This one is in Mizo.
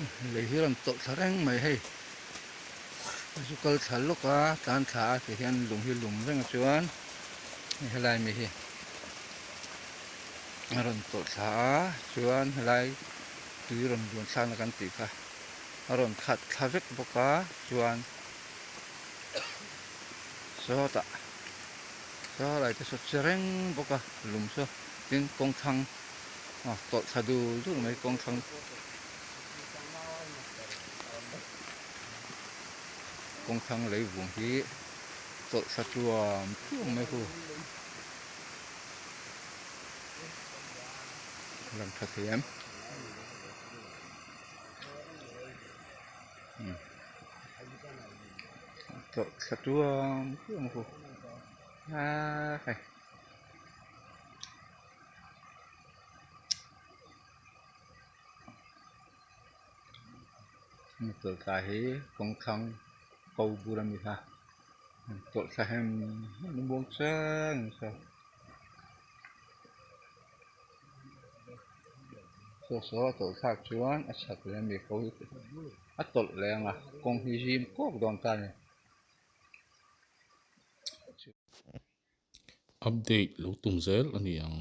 Lei hi a rawn tawlh thla reng mai hei hei chu kal thla lawk a tlan thla a ti hian lung hi lum reng a chuan hei helai mi hi a rawn tawlh thla a chuan helai tui rawn luan thlakna kan tih kha a rawn khat thla vek bawk a chuan sawtah saw lai te saw che reng bawk a lum saw tin kawng thlang aw tawlh thla dul dul mai kawng thlang kawng thlang lei vung hi tawlh thla tuam tuam mai hu lang tha thei em tawlh thla tuam tuam hu aa hei. Tawlh thla hi kawng thlang ko bur a ni a tawlh thla hem hem a muang chiang in saw saw saw a tawlh thlak chuan a chhak leh ami ko hi a tawlh leh ang a kawng hi zim kawk dawn ta a ni. Update lo tum zel a ni ang.